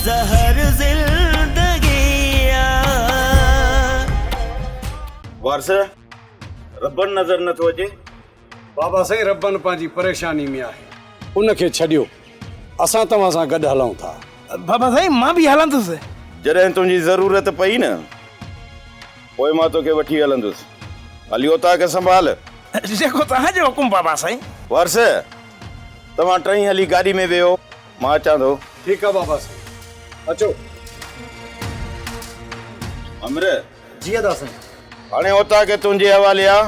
زهر زندگي آ. وارث، ربن نظر نه ٿو اچي. بابا سائين ربن پنهنجي پريشاني ۾ آهي. ان کي ڇڏيو، اسان توهان سان گڏ هلون ٿا. بابا سائين مان به هلندس. جڏهن تنهنجي ضرورت پئي نه، پوء مان توکي وٺي هلندس. هلي اوطاق سنڀال. جيڪو توهان جو حڪم بابا سائين. وارث، توهان ٽئي هلي گاڏي ۾ ويهو، مان اچان ٿو. ٺيڪ آ بابا سائين، اچو. امر. جي ادا سائين. هاڻي اوطاق تنهنجي حوالي آ.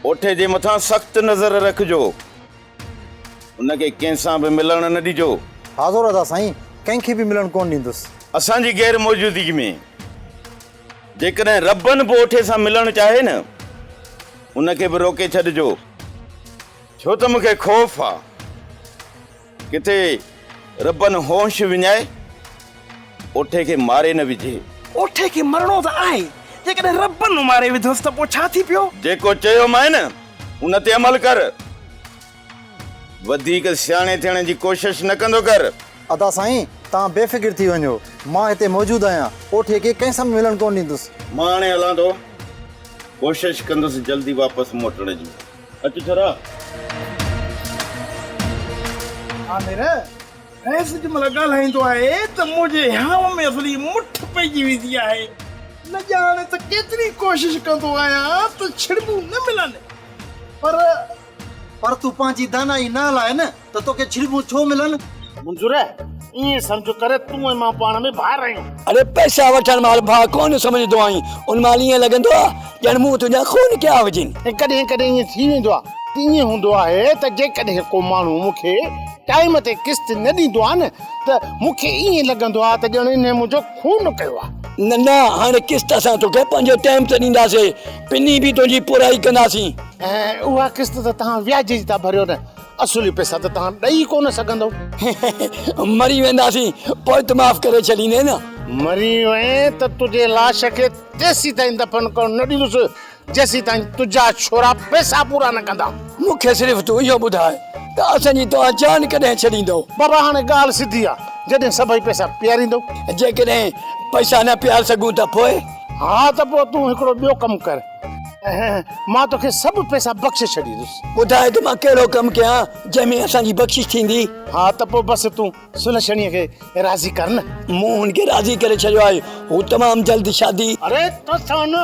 اوٺي جي مٿان سخت نظر رکجو. ان کي ڪنهن سان به ملڻ نه ڏجو. حاضر ادا سائين، ڪنهن کي به ملڻ ڪونه ڏيندس. اسان جي غير موجودگي ۾ جيڪڏهن ربن به اوٺي سان ملڻ چاهي نه، ان کي به روڪي ڇڏجو. ڇو ته مون کي خوف آ، ڪٿي ربن هوش وڃائي اوٺي کي ماري نه وجهي. اوٺي کي مرڻو ته آهي، جيڪڏهن ربن ماري وڌس ته پوء ڇا ٿي پيو؟ جيڪو چيومانء نه، ان تي عمل ڪر. وڌيڪ سياڻي ٿيڻ جي ڪوشش نه ڪندو ڪر. ادا سائين، توهان بي فڪر ٿي وڃو، مان هتي موجود آهيان، اوٺي کي ڪنهن سان به ملڻ ڪونه ڏيندس. مان هاڻي هلان ٿو، ڪوشش ڪندس جلدي واپس موٽڻ جي. اچ ڇرا. عامر، رئيس جنهن مهل ڳالهائيندو آهي ته منهنجي هيانء ۾ اصلي مٺ پئجي ويندي آهي. نه ڄاڻ ته ڪيتري ڪوشش ڪندو آهيان ته ڇڙٻون نه ملن، پر. پر تون پنهنجي دانائي نه هلائي نه ته توکي ڇڙٻون ڇو ملن؟ منظور، ائين سمجهه ڪري تون ۽ مان پاڻ ۾ ڀائر آهيون. اڙي پئسا وٺڻ مهل ڀاء ڪونه سمجهندو آهين، ان مهل ائين لڳندو آ ڄڻ مون تنهنجا خون ڪيا هجن. ۽ ڪڏهن ڪڏهن ائين ٿي ويندو آ. ائين هوندو آهي ته جيڪڏهن ڪو ماڻهو مون کي ٽائيم تي قسط نه ڏيندو آ نه ته مون کي ائين لڳندو آ ته ڄڻ انهي منهنجو خون ڪيو آ. نه نه هاڻي قسط اسان توکي پنهنجي ٽائيم تي ڏينداسين، پني به تنهنجي پورائي ڪنداسين. ۽ اها قسط ته توهان وياج جي ٿا ڀريو نه، اصلي پئسا ته توهان ڏئي ڪونه سگهندؤ. مري وينداسين پوء ته معاف ڪري ڇڏيندين نه. مري وئين ته تنهنجي لاش کي تيسيتائين دفن ڪرڻ نه ڏيندس، جيسيتائين تنهنجا ڇورا پئسا پورا نه ڪندا. مون کي صرف تون اهو ٻڌاء ته اسان جي توهان جان ڪڏهن ڇڏيندؤ؟ بابا هاڻي ڳالهه سڌي آ، جڏهن سڀئي پئسا پياريندؤ. جيڪڏهن پئسا نه پيار سگهون ته پوء؟ ها ته پوء تون هڪڙو ٻيو ڪم ڪر. مان توکي سڀ پئسا بخشي ڇڏيندس. ٻڌاء ته مان ڪهڙو ڪم ڪيان جنهن ۾ اسان جي بخشش ٿيندي؟ ها ته پوء بس تون سلڇڻيء کي راضي ڪر نه. مون هن کي راضي ڪري ڇڏيو آهي. هو تمام جلد شادي. اڙي توسان نه،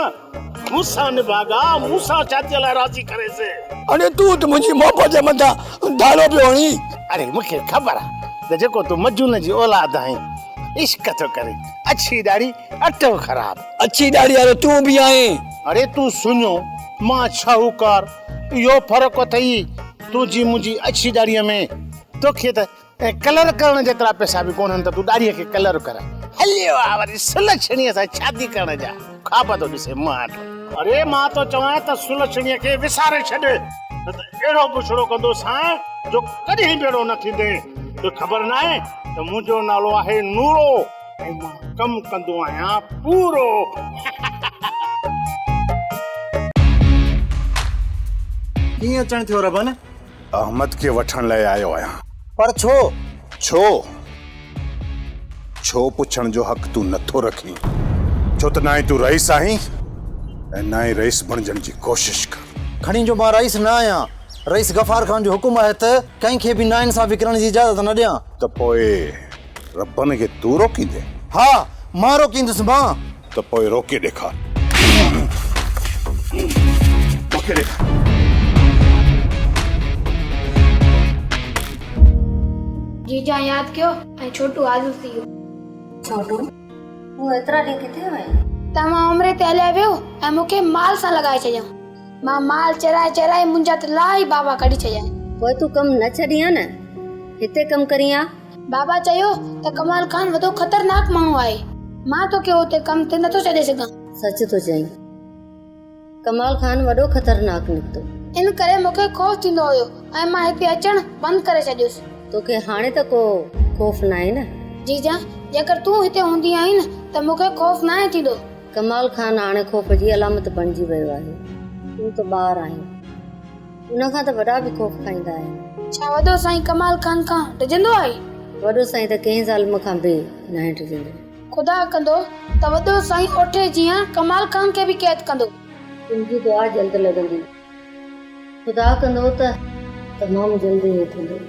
مون سان نڀاڳا، مون سان شاديء لاء راضي ڪريس. اڙي تون ته منهنجي محبت جي مٿان ڌاڙو پيو هڻين. اڙي مون کي خبر آهي ته جيڪو تون مجنون جي اولاد آهين، عشق ٿو ڪرين، اڇي ڏاڙهي اٽو خراب. اڇي ڏاڙهي وارو تون به آهين. اڙي تون سڃو، مان شاهوڪار، اهو فرق اٿئي تنهنجي منهنجي اڇي ڏاڙهيء ۾. توکي ته ڪلر ڪرڻ جيترا پئسا به ڪونهن ته تون ڏاڙهيء کي ڪلر ڪرائي. هليو آ وري سلڇڻيء سان شادي ڪرڻ جا خواب ٿو ڏسين مهاٽ. اڙي مان ٿو چوانء ته سلڇڻيء کي وساري ڇڏ، نه ته اهڙو بڇڙو ڪندوسانء جو ڪڏهن به اهڙو نه ٿيندين. توکي خبر ناهي ته منهنجو نالو آهي نورو. ۽ مان ڪم ڪندو آهيان پورو. ڪيئن اچڻ ٿيو ربن؟ احمد کي وٺڻ لاء آيو آهيان. پر ڇو؟ ڇو؟ ڇو پڇڻ جو حق تون نٿو رکين. ڇو ته نه ئي تون رئيس آهين ۽ نه ئي رئيس بڻجڻ جي ڪوشش ڪر. کڻي جو مان رئيس نه آهيان. رئيس غفار خان جو حڪم آهي ته ڪنهن کي به ناانصافي ڪرڻ جي اجازت نه ڏيان. ته پوء ربن کي تون روڪيندين؟ ها، مان روڪيندس، مان. ته پوء روڪي ڏيکار. روڪي ڏيکار. جيجان ياد ڪيو ۽ ڇوٽو حاضر ٿي ويو. ڇوٽو، تون ايترا ڏينهن ڪٿي وئين؟ توهان عمري تي هليا ويو ۽ مون کي مال سان لڳائي ڇڏيائون. مان مال چرائي چرائي منهنجا ته لاهه ئي بابا ڪڍي ڇڏيائين. پوء تون ڪم نه ڇڏين ها نه، هتي ڪم ڪرين ها. بابا چيو ته ڪمال خان وڏو خطرناڪ ماڻهو آهي، مان توکي اتي ڪم تي نٿو ڇڏي سگهان. سچ ٿو چئين، ڪمال خان وڏو خطرناڪ نڪتو. ان ڪري مون کي خوف ٿيندو هيو ۽ مان هتي اچڻ بند ڪري ڇڏيس. توکي هاڻي ته ڪو خوف ناهي نه؟ جيجان، جيڪر تون هتي هوندي آهين نه ته مون کي خوف ناهي ٿيندو. ڪمال خان هاڻي خوف جي علامت بڻجي ويو آهي. تون ته ٻار آهين. ان کان ته وڏا به خوف کائيندا آهن. ڇا وڏو سائين ڪمال خان کان ڊڄندو آهي؟ وڏو سائين ته ڪنهن ظالم کان به ناهي ڊڄندو. خدا ڪندو ته وڏو سائين اوٺي جيان ڪمال خان کي به قيد ڪندو. تنهنجي دعا جلد لڳندي. خدا ڪندو ته تمام جلد ائين ٿيندو.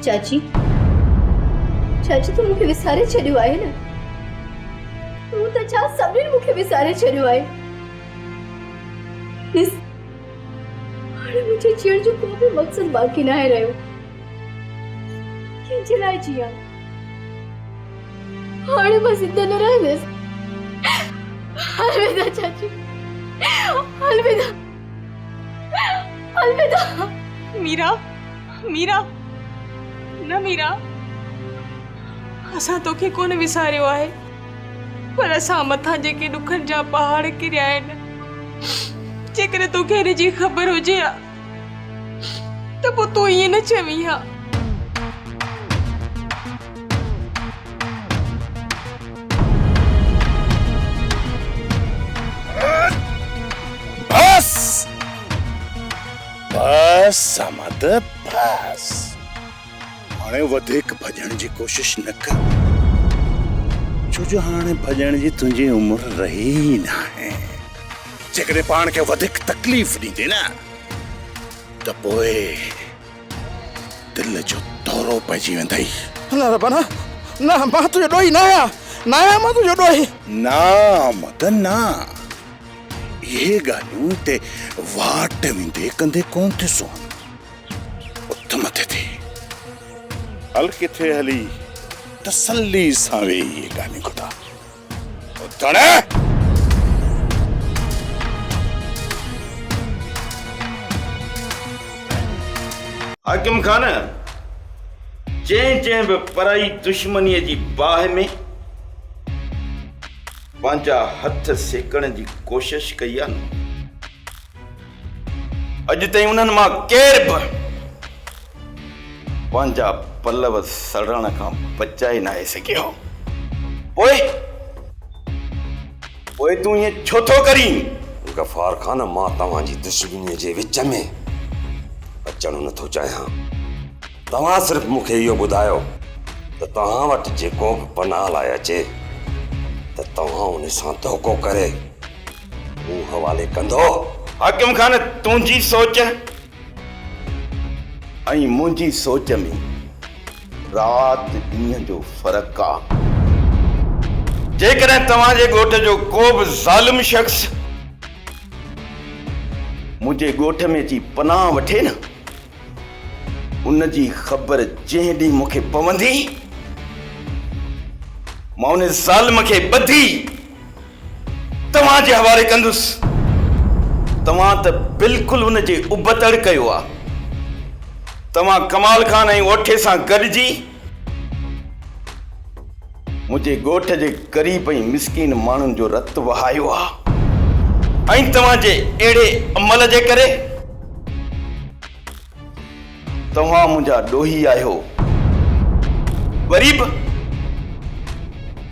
چاچي چاچي تون مون کي وساري ڇڏيو آهي نه تون ته ڇا سڀني مون کي وساري ڇڏيو آهي ڏس هاڻي منهنجي جيئڻ جو ڪو به مقصد باقي ناهي رهيو ڪنهن جي لاء جيئان هاڻي مان زنده نه رهندس الوداع چاچي الوداع الوداع ميرا ميرا نه ميرا اسان توکي ڪونه وساريو آهي پر اسان مٿان جيڪي ڏکن جا پهاڙ ڪريا آهن جيڪڏهن توکي ان جي خبر هجي ها ته پوء تون ائين نه چوين ها. بس بس احمد بس هاڻي وڌيڪ ڀڄڻ جي ڪوشش نه ڪر ڇو جو هاڻي ڀڄڻ جي تنهنجي عمر رهي ئي ناهي جيڪڏهن پاڻ کي وڌيڪ تڪليف ڏيندين نه ته پوء دل جو دورو پئجي ويندئي. نه ربنا نه مان تنهنجو ڏوهي نه آهيان نه آهيان مان تنهنجو ڏوهي. نه احمد نه اهي ڳالهيون هتي واٽ ويندي ڪندي ڪونه ٿيون سونهن. اٿ مٿي ٿي هل ڪٿي هلي تسلي سان ويهي اهي ڳالهيون ٻڌاء. اٿڻ! حاڪم خان، جنهن جنهن به پرائي دشمنيء جي باهه ۾ پنهنجا هٿ سيڪڻ جي ڪوشش ڪئي آهي نه، اڄ تائين انهن مان ڪير به پنهنجا پلو سڙڻ کان بچائي ناهي سگهيو. پوء پوء تون ائين ڇو ٿو ڪرين؟ غفار خان، مان توهان جي دشمنيء جي وچ ۾ اچڻ نه ٿو چاهيان. توهان صرف مون کي اهو ٻڌايو ته توهان وٽ جيڪو به پناهه لاء اچي ته توهان ان سان ڌوڪو ڪري مون حوالي ڪندو؟ حاڪم خان، تنهنجي سوچ ۽ منهنجي سوچ ۾ رات ڏينهن جو فرق آ. جيڪڏهن توهان جي ڳوٺ جو ڪو به ظالم شخص منهنجي ڳوٺ ۾ اچي پناهه وٺي نه، ان جي خبر جنهن ڏينهن مون کي پوندي، مان ان ظالم کي ٻڌي توهان جي حوالي ڪندس. توهان ته بلڪل ان جي ابتڙ ڪيو آ. توهان ڪمال خان ۽ اوٺي سان گڏجي منهنجي ڳوٺ جي غريب ۽ مسڪين ماڻهن جو رت وهايو آ ۽ توهان جي اهڙي عمل جي ڪري توهان منهنجا ڏوهي آهيو. وري به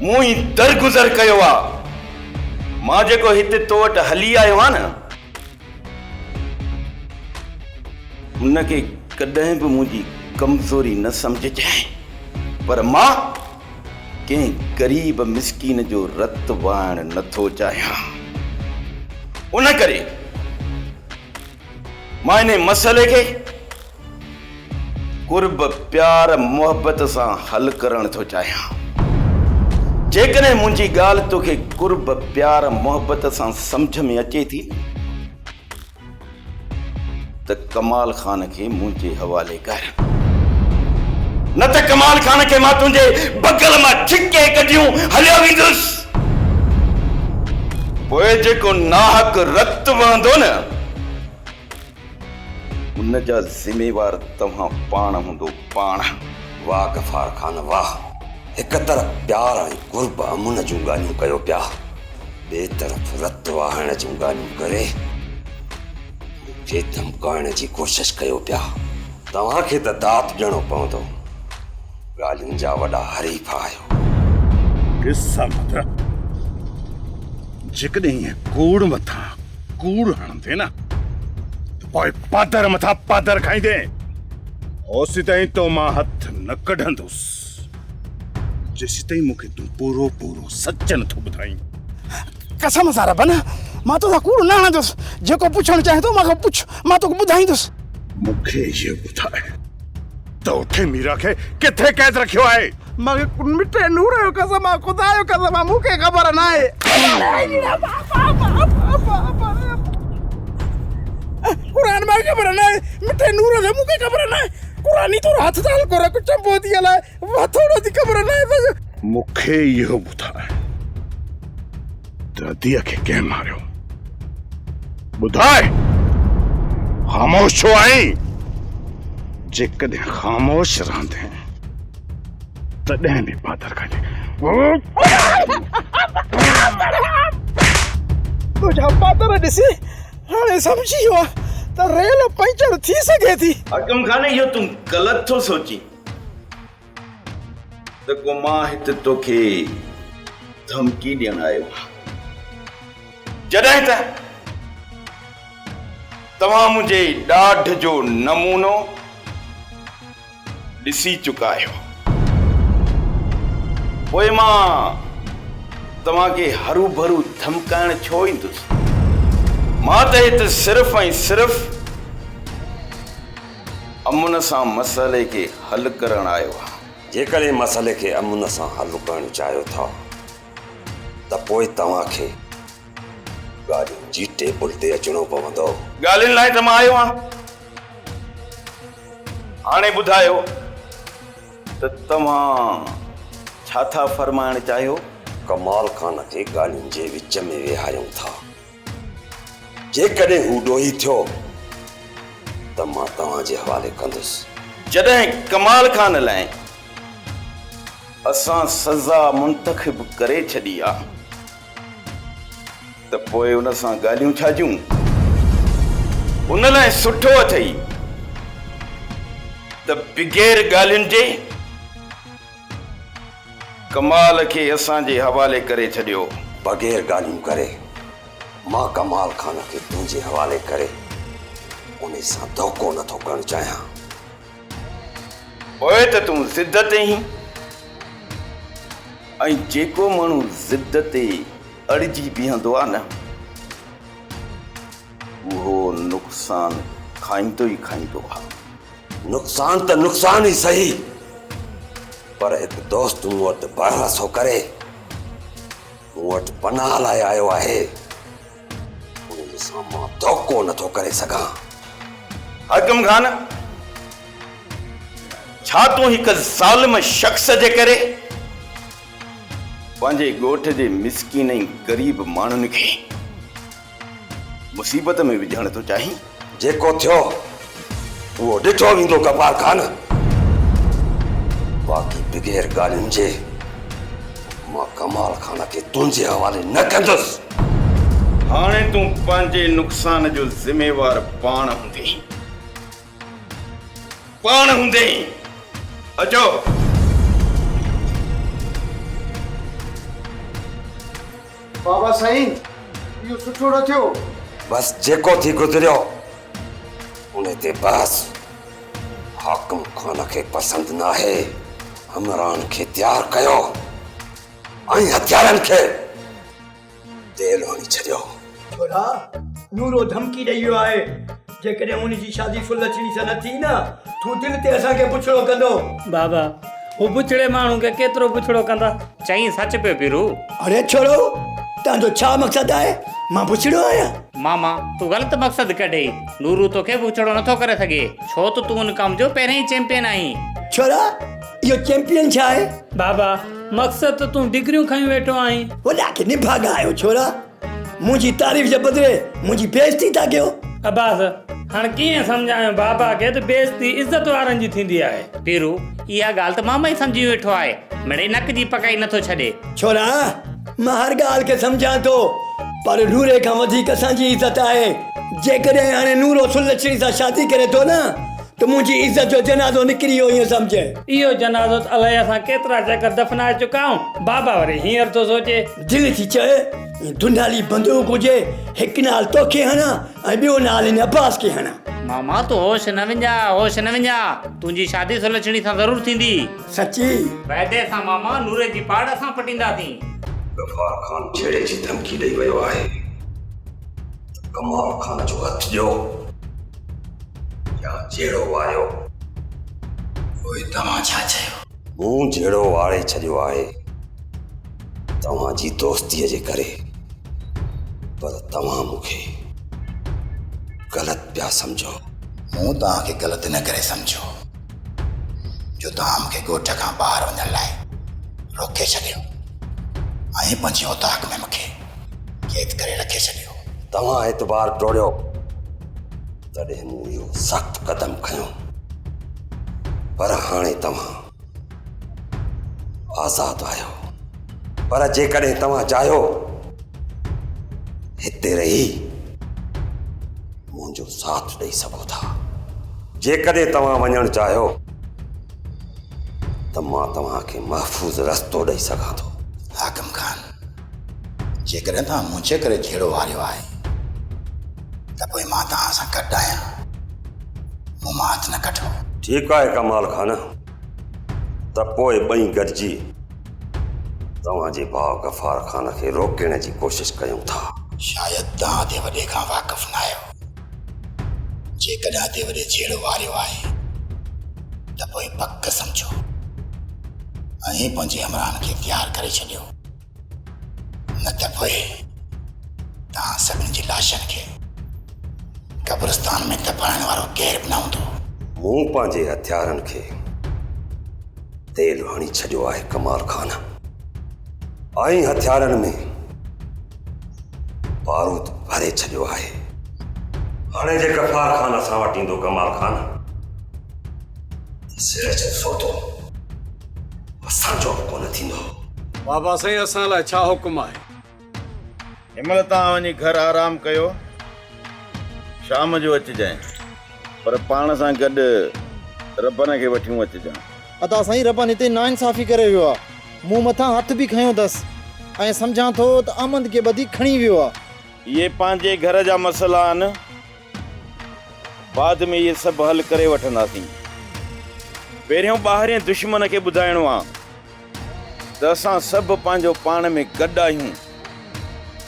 مون ئي درگذر ڪيو آ. مان جيڪو هتي تو وٽ هلي آيو آهيان نه، ان کي ڪڏهن به منهنجي ڪمزوري نه سمجهجانء. پر مان ڪنهن غريب مسڪين جو رت وهائڻ نه ٿو چاهيان. ان ڪري مان انهي مسئلي کي قرب، پيار، محبت سان حل ڪرڻ ٿو چاهيان. جيڪڏهن منهنجي ڳالهه توکي قرب، پيار، محبت سان سمجهه ۾ اچي ٿي ته ڪمال خان کي منهنجي حوالي ڪر. نه ته ڪمال خان کي مان تنهنجي بغل مان ڇڪي ڪڍيون هليو ويندس. پوء جيڪو ناحق رت وهندو نه، ان جا ذميوار توهان پاڻ هوندو، پاڻ. واهه غفار خان واهه! هڪ طرف پيار ۽ قرب امن جون ڳالهيون ڪيو پيا، ٻئي طرف رت وهائڻ جون ڳالهيون ڪري مون کي ڌمڪائڻ جي ڪوشش ڪيو پيا. توهان کي ته داد ڏيڻو پوندو. ڳالهين جا وڏا حريف آهيو. ڏس احمد، جيڪڏهن ائين ڪوڙ مٿان ڪوڙ هڻندين نه ته پوء پادر مٿان پادر کائيندين. اوسيتائين تو مان هٿ نه ڪڍندس، جيسيتائين مون کي تون پورو پورو سچ نه ٿو ٻڌائين. قسم سان ربن، مان توسان ڪوڙ نه هڻندس. جيڪو پڇڻ چاهين ٿو مان کان پڇ، مان توکي ٻڌائيندس. مون کي اهو ٻڌاء ته اٺي ميرا کي ڪٿي قيد رکيو آهي؟ مان کي مٺي نور جو قسم آ، خدا جو قسم آ، مون کي خبر ناهي. قرآن مان خبر ناهي، مٺي نور جو مون کي خبر ناهي. قرآني طور هٿ ته هلڪو رک، چنبو ٿي هلائي، هٿوڙو ٿي خبر ناهي. مون کي اهو ٻڌاء ته اديء کي ڪنهن ماريو؟ ٻڌاء! خاموش ڇو آهين؟ جيڪڏهن خاموش رهندين تڏهن به پادر کائيندين. تنهنجا پادر ڏسي هاڻي سمجهي ويو آهيان ته ريل پنچر ٿي سگهي ٿي. حاڪم خان اهو تون غلط ٿو سوچين. ته ڪو مان هت توکي ڌمڪي ڏيڻ آيو آهيان. جڏهن ته توهان منهنجي ڏاڍ جو نمونو ڏسي چڪا آهيو، پوء مان توهان کي هروڀرو ڌمڪائڻ ڇو ايندس؟ مان ته هت صرف ۽ صرف امن سان مسئلي کي حل ڪرڻ آيو آهيان. جيڪڏهن مسئلي کي امن سان حل ڪرڻ چاهيو ٿا ته پوء توهان کي ڳالهين جي ٽيبل تي اچڻو پوندو. ڳالهين لاء ته مان آيو آهيان. هاڻي ٻڌايو ته توهان ڇا ٿا فرمائڻ چاهيو؟ ڪمال خان کي ڳالهين جي وچ ۾ ويهاريون ٿا. جيڪڏهن هو ڏوهي ٿيو ته مان توهان جي حوالي ڪندس. جڏهن ڪمال خان لاء اسان سزا منتخب ڪري ڇڏي آ ته پوء ان سان ڳالهيون ڇا جون؟ ان لاء سٺو اٿئي ته بغير ڳالهين جي ڪمال کي اسان جي حوالي ڪري ڇڏيو. بغير ڳالهيون ڪري مان ڪمال خان کي تنهنجي حوالي ڪري انهي سان ڌوڪو نه ٿو ڪرڻ چاهيان. پوء ته تون ضد تي هين ۽ جيڪو ماڻهو ضد تي اڙجي بيهندو آ نه اهو نقصان کائيندو ئي کائيندو آ. نقصان ته نقصان ئي سهي پر هڪ دوست مون وٽ ڀروسو ڪري مون وٽ پناهه لاء آيو آهي، انهيء سان مان ڌوڪو نه ٿو ڪري سگهان. حاڪم خان، ڇا تون هڪ ظالم شخص جي ڪري پنهنجي ڳوٺ جي مسڪين ۽ غريب ماڻهن کي مصيبت ۾ وجهڻ ٿو چاهين؟ جيڪو ٿيو اهو ڏٺو ويندو غفار خان، باقي بغير ڳالهين جي مان ڪمال خان کي تنهنجي حوالي نه ڪندس. هاڻي تون پنهنجي نقصان جو ذميوار پاڻ هوندين. پاڻ هوندين. اچو. بابا سائين اهو سٺو نه ٿيو. بس جيڪو ٿي گذريو انهي تي بحث حاڪم خان کي پسند ناهي. همراهن کي تيار ڪيو ۽ هٿيارن کي تيل هڻي ڇڏيو. ڇولا نورو ڌمڪي ڏئي ويو آهي جيڪڏهن ان جي شادي سلڇڻي سان نه ٿي نه ٿو دل تي اسان کي بڇڙو ڪندو. بابا هو بڇڙي ماڻهو کي ڪيترو بڇڙو ڪندا. چئين سچ پيو پيرو. اڙي ڇوڙو تنهنجو ڇا مقصد آهي مان بڇڙو آهيان. ماما تون غلط مقصد ڪڍي نورو توکي بڇڙو نٿو ڪري سگهي ڇو ته تون ان ڪم جو پهرين ئي چيمپئن آهين. ڇوڙا اهو چيمپيئن ڇا آهي؟ بابا، مقصد ته تون ڊگريون کنيون ويٺو آهين. وڏا ڪي نڀاڳا آهيو ڇورا، منهنجي تعريف جي بدري منهنجي بيعزتي ٿا ڪيو. عباس، هاڻ ڪيئن سمجهايان بابا کي ته بيعزتي عزت وارن جي ٿيندي آهي. پيرو، اها ڳالهه ته ماما ئي سمجهي ويٺو آهي، مڙئي نڪ جي پڪائي نٿو ڇڏي. ڇورا، مان هر ڳالهه کي سمجهان ٿو، پر نوري کان وڌيڪ اسان جي عزت آهي. جيڪڏهن هاڻي نورو سلڇڻي سان شادي ڪري ٿو نه ته منهنجي عزت جو جنازو نڪري ويو ائين سمجهه. اهو جنازو ته الائي اسان ڪيترا چڪر دفنائي چڪا آهيون، بابا وري هينئر ٿو سوچي. دل ٿي چئي دنالي بندوق هجي، هڪ نال توکي هڻان ۽ ٻيو نال هن عباس کي هڻان. ماما تون هوش نه وڃاء، هوش نه وڃاء، تنهنجي شادي سلڇڻي سان ضرور ٿيندي. سچي؟ وعدي سان ماما، نوري جي پاڙ اسان پٽينداسين. غفار خان جهيڙي جي ڌمڪي ڏئي ويو آهي ته ڪمال خان جو هٿ ڏيو يا جهيڙو واريو. پوء توهان ڇا چيو؟ مون جهيڙو واري ڇڏيو آهي توهان جي دوستيء جي ڪري، پر توهان مون کي غلط پيا سمجهو. مون توهان کي غلط ان ڪري سمجهيو جو توهان مون کي ڳوٺ کان ٻاهر وڃڻ لاء روڪي ڇڏيو ۽ پنهنجي اوطاق ۾ مون کي قيد ڪري رکي ڇڏيو. توهان اعتبار ٽوڙيو، تڏهن مون اهو سخت قدم کنيو، پر هاڻي توهان آزاد آهيو. پر جيڪڏهن توهان چاهيو هتي رهي منهنجو ساٿ ڏئي سگهو ٿا. جيڪڏهن توهان وڃڻ چاهيو ته مان توهان کي محفوظ رستو ڏئي سگهان ٿو. حاڪم خان، جيڪڏهن توهان منهنجي ڪري جهيڙو هاريو آهي ته پوء مان توهان سان گڏ آهيان. مون مان هٿ نه ڪڍو. ٺيڪ آهي ڪمال خان، ته پوء ٻئي گڏجي توهان جي ڀاء غفار خان کي روڪڻ جي ڪوشش ڪيون ٿا. شايد توهان ادي وڏي کان واقف ناهيو. جيڪڏهن ادي وڏي جهيڙو واريو آهي ته پوء پڪ سمجهو ۽ پنهنجي همراهن کي تيار ڪري ڇڏيو. نه ته پوء توهان سڀني جي لاشن کي قبرستان ۾ دفنائڻ وارو ڪير به نه هوندو. مون پنهنجي هٿيارن کي تيل هڻي ڇڏيو آهي ڪمال خان ۽ هٿيارن ۾ بارود ڀري ڇڏيو آهي. هاڻي جي غفار خان اسان وٽ ايندو ڪمال خان ته سر جو سودو اسان جو به ڪونه ٿيندو. بابا سائين اسان لاء ڇا حڪم آهي؟ هن مهل توهان وڃي گهر آرام ڪيو، شام جو اچجانء، پر پاڻ سان گڏ ربن کي وٺيون اچجان. ادا سائين ربن هتي ناانصافي ڪري ويو آ، مون مٿان هٿ به کنيو اٿس ۽ سمجهان ٿو ته احمد کي ٻڌي کڻي ويو آ. اهي پنهنجي گهر جا مسئلا آهن. بعد ۾ اهي سڀ حل ڪري وٺنداسين. پهريون ٻاهرين دشمن کي ٻڌائڻو آ ته اسان سڀ پنهنجو پاڻ ۾ گڏ آهيون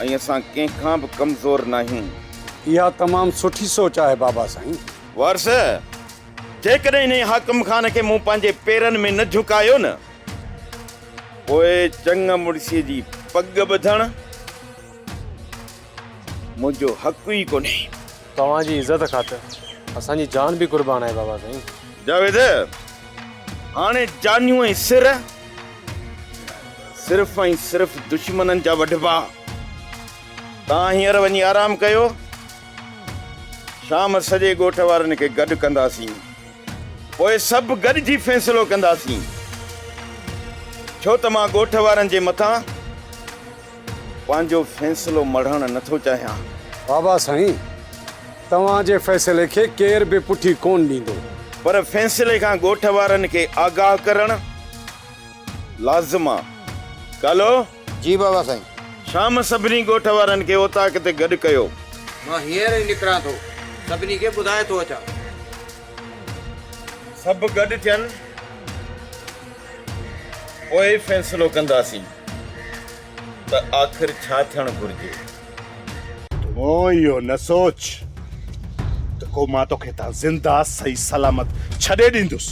۽ اسان ڪنهن کان به ڪمزور ناهيون. اها تمام سٺي سوچ آهي بابا سائين. وارث، جيڪڏهن انهيء حاڪم خان کي مون پنهنجي پيرن ۾ نه جهڪايو نه، پوء چڱ مڙسيء جي پڳ ٻڌڻ منهنجو حق ئي ڪونهي. توهان جي عزت خاطر اسان جي جان به قربان آهي بابا سائين. جاويد، هاڻي جانيون ۽ سر صرف ۽ صرف دشمنن جا وڍبا. توهان هينئر وڃي آرام ڪيو. شام سڄي ڳوٺ وارن کي گڏ ڪنداسين. پوء سڀ گڏجي فيصلو ڪنداسين. ڇو ته مان ڳوٺ وارن جي مٿان پنهنجو فيصلو مڙهڻ نه ٿو چاهيان. بابا سائين، توهان جي فيصلي کي ڪير به پٺي ڪونه ڏيندو. پر فيصلي کان ڳوٺ وارن کي آگاهه ڪرڻ لازم آ. ڪالو! جي بابا سائين. شام سڀني ڳوٺ وارن کي اوطاق تي گڏ ڪيو. مان هينئر ئي نڪران ٿو. سڀني کي ٻڌائي ٿو اچان. سڀ گڏ ٿين، پوء فيصلو ڪنداسين ته آخر ڇا ٿيڻ گهرجي. تون اهو نه سوچ ته ڪو مان توکي هتان زنده صحيح سلامت ڇڏي ڏيندس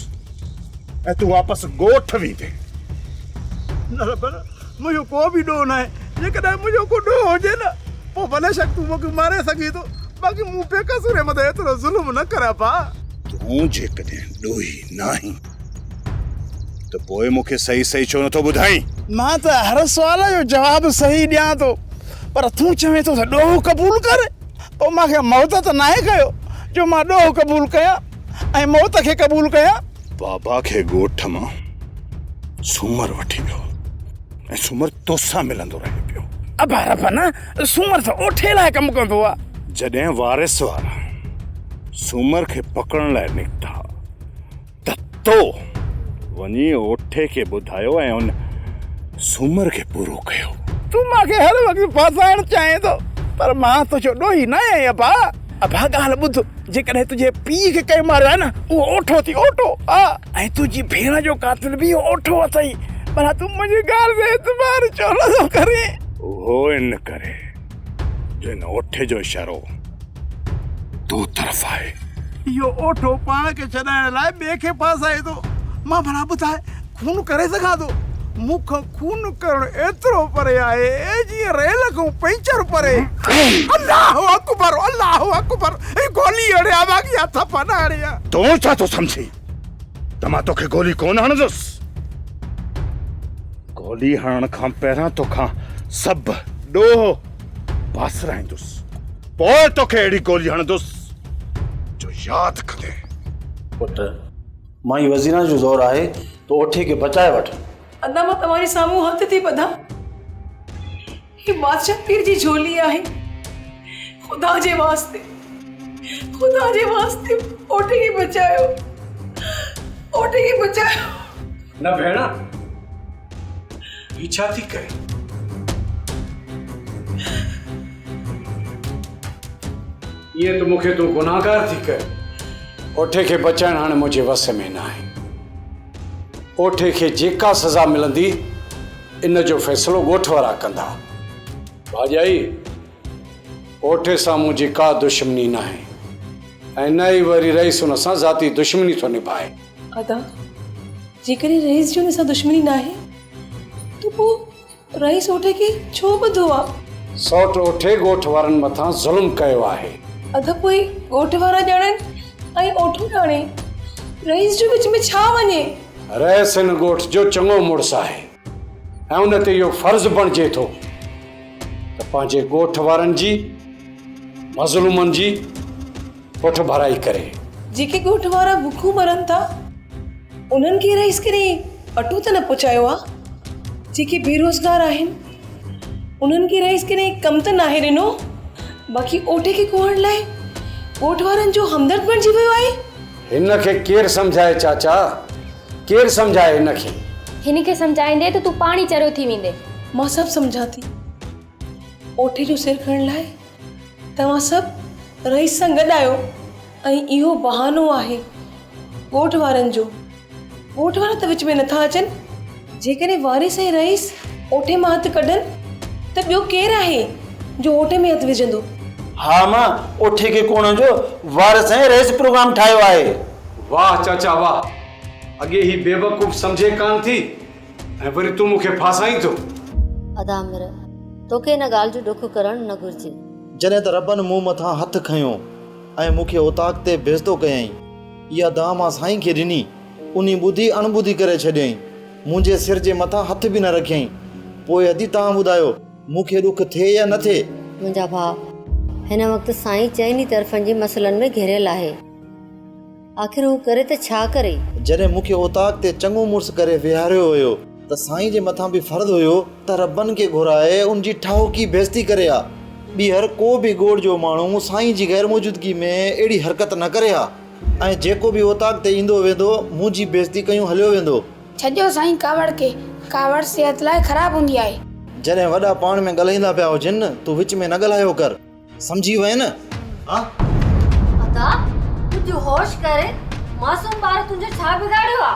۽ تون واپس ڳوٺ ويندين. نه ربنا، منهنجو ڪو به ڏوهه ناهي. جيڪڏهن منهنجو ڪو ڏوهه هجي نه، پوء بلاشڪ تون مون کي ماري سگهين ٿو، باقي مون بيقصوري مٿان ايترو ظلم نه ڪر ابا. تون جيڪڏهن ڏوهي ناهين. ته پوء مون کي صحيح صحيح ڇو نٿو ٻڌائين؟ مان ته هر سوال جو جواب صحيح ڏيان ٿو، پر تون چوين ٿو ته ڏوهه قبول ڪر. پوء مان کي موت ته ناهي ڪيو جو مان ڏوهه قبول ڪيان ۽ موت کي قبول ڪيان. بابا کي ڳوٺ مان سومر وٺي ويو ۽ سومر توسان ملندو رهي پيو. ابا رب نه، سومر ته اوٺي لاء ڪم ڪندو آ. جڏهن وارث وارا سومر کي پڪڙڻ لاء نڪتا ته تو وڃي اوٺي کي ٻڌايو ۽ ان سومر کي پورو ڪيو. تون مان کي هر وقت ڦاسائڻ چاهين ٿو، پر مان تنهنجو ڏوهي نه آهيان ابا. ابا ڳالهه ٻڌ، جيڪڏهن تنهنجي پيء کي ڪنهن ماريو آهي نه، اهو اوٺو اٿئي، اوٺو، ها، ۽ تنهنجي ڀيڻ جو قاتل به اهو اوٺو اٿئي. ڀلا تون منهنجي ڳالهه تي اعتبار ڇو نه ٿو ڪرين؟ اهو ان ڪري جو ان اوٺي جو اشارو تو طرف آهي. اهو اوٺو پاڻ کي ڇڏائڻ لاء ٻئي کي ڦاسائي ٿو. مان ڀلا ٻڌاء خون ڪري سگهان ٿو؟ مون کان خون ڪرڻ ايترو پري آهي جيئن ريل کان پنچر پري. الله اڪبر الله اڪبر هي گولي هڻي ها باقي اها ٿڦ نه هڻي ها. تون ڇا ٿو سمجهين ته مان توکي گولي ڪونه هڻندس؟ گولي هڻڻ کان پهريان توکان سڀ ڏوهه پاسرائيندس. پوء توکي اهڙي گولي هڻندس جو ياد ڪندين. پٽ، مائي وزيران جو زور آهي ته اوٺي کي بچائي وٺ. ادا مان توهان جي سامهون هٿ ٿي ٻڌان. هي بادشاهه پير جي جهولي آهي. خدا جي واسطي، خدا جي واسطي اوٺي کي بچايو. اوٺي کي بچايو. نه ڀيڻ، هي ڇا ٿي ڪرين؟ ائين ته مون کي تون گنهگار ٿي ڪرين. اوٺي کي بچائڻ هاڻي منهنجي وس ۾ ناهي. اوٺي کي جيڪا سزا ملندي، ان جو فيصلو ڳوٺ وارا ڪندا. ڀاڄائي، اوٺي سان منهنجي ڪا دشمني ناهي ۽ نه ئي وري رئيس ان سان ذاتي دشمني ٿو نڀائي. ادا، جيڪڏهن رئيس جي ان سان دشمني ناهي ته پوء رئيس اوٺي کي ڇو ٻڌو آ؟ سئوٽ اوٺي ڳوٺ وارن مٿان ظلم ڪيو آهي. ادا پوء ڳوٺ وارا ڄاڻن ۽ اوٺو ڄاڻي، رئيس جو وچ ۾ ڇا وڃي؟ رئيس هن ڳوٺ جو چڱو مڙس آهي ۽ ان تي اهو فرض بڻجي ٿو ته پنهنجي ڳوٺ وارن جي مظلومن جي پٺڀرائي ڪري. جيڪي ڳوٺ وارا بکون مرن ٿا، انهن کي رئيس ڪڏهن اٽو ته نه پهچايو آ؟ جيڪي بيروزگار آهن، انهن کي رئيس ڪڏهن ڪم ته ناهي ڏنو؟ باقي اوٺي کي ڪوهڻ لاء ڳوٺ وارن جو همدرد بڻجي ويو آهي. هن کي ڪير سمجهائي چاچا، ڪير سمجهائي هن کي؟ هن کي سمجهائيندي ته تون پاڻ ئي چريو ٿي ويندين. مان سڀ سمجهان ٿي. اوٺي جو سر کڻڻ لاء توهان سڀ رئيس سان گڏ آهيو ۽ اهو بهانو آهي ڳوٺ وارن جو. ڳوٺ وارا ته وچ ۾ نٿا اچن. جيڪڏهن وارث ۽ رئيس اوٺي مان هٿ ڪڍن ته ٻيو ڪير آهي جو اوٺي ۾ هٿ وجهندو؟ ها امان، اوٺي کي ڪوڙڻ جو وارث ۽ رئيس پروگرام ٺاهيو آهي. واهه چاچا واهه، اڳي هي بيوقوف سمجهي ڪانه ٿي ۽ وري تون مون کي ڦاسائين ٿو. ادا عامر، توکي ان ڳالهه جو ڏک ڪرڻ نه گهرجي. جڏهن ته ربن مون مٿان هٿ کنيو ۽ مون کي اوطاق تي بيعزتو ڪيائين. اها دانهن مان سائين کي ڏني. انهي ٻڌي اڻ ٻڌي ڪري ڇڏيائين. منهنجي سر جي مٿان هٿ به نه رکيائين. پوء ادي توهان ٻڌايو، مون کي ڏک ٿئي يا نه ٿئي؟ منهنجا ڀاء، هن وقت سائين چئني طرفن جي مسئلن ۾ گهريل آهي. آخر هو ڪري ته ڇا ڪري؟ جڏهن مون کي اوطاق تي چڱو مڙس ڪري ويهاريو ويو ته سائين جي مٿان به فرض هيو ته ربن کي گهرائي ان جي ٺاهوڪي بيعزتي ڪري ها. ٻيهر ڪو به ڳوٺ جو ماڻهو سائين جي غير موجودگي ۾ اهڙي حرڪت نه ڪري ها ۽ جيڪو به اوطاق تي ايندو ويندو منهنجي بيعزتي ڪيون هليو ويندو. ڇڏيو سائين ڪاوڙ کي، ڪاوڙ صحت لاء خراب هوندي آهي. جڏهن وڏا پاڻ ۾ ڳالهائيندا پيا هجن تون وچ ۾ نه ڳالهايو ڪر. سمجهي وئين نه؟ ها؟ ادا، ڪجهه هوش ڪر، معصوم ٻار تنهنجو ڇا بگاڙيو آ؟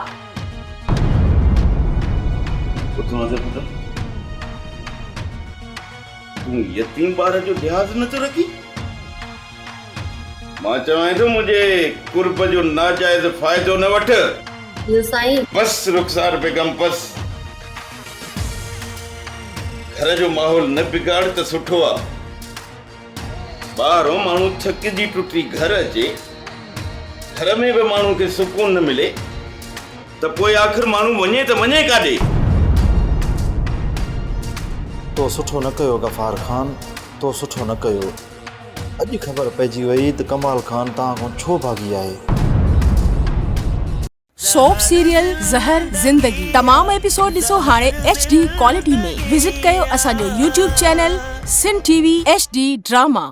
ٻڌ ناظر پٽ، تون يتيم ٻار جو لحاظ نه ٿو رکين؟ مان چوانء ٿو منهنجي قرب جو ناجائز فائدو نه وٺ. اهو سائين. بس رخسار بيگم بس. گهر جو ماحول نه بگاڙ ته سٺو آ. ٻاهرون ماڻهو ٿڪجي ٽٽي گهر اچي، گهر ۾ به ماڻهو کي سڪون نه ملي ته پوء آخر ماڻهو وڃي ته وڃي ڪاڏي؟ تو سٺو نه ڪيو غفار خان، تو سٺو نه ڪيو. اڄ خبر پئجي وئي ته ڪمال خان توهان کان ڇو ڀاڳي آهي. سوپ سيريل زهر زندگي تمام ايپيسوڊ ڏسو هاڻي ايڇ ڊي ڪوالٽي ۾ وزٽ ڪيو اسان جو YouTube channel Sindh T V H D drama.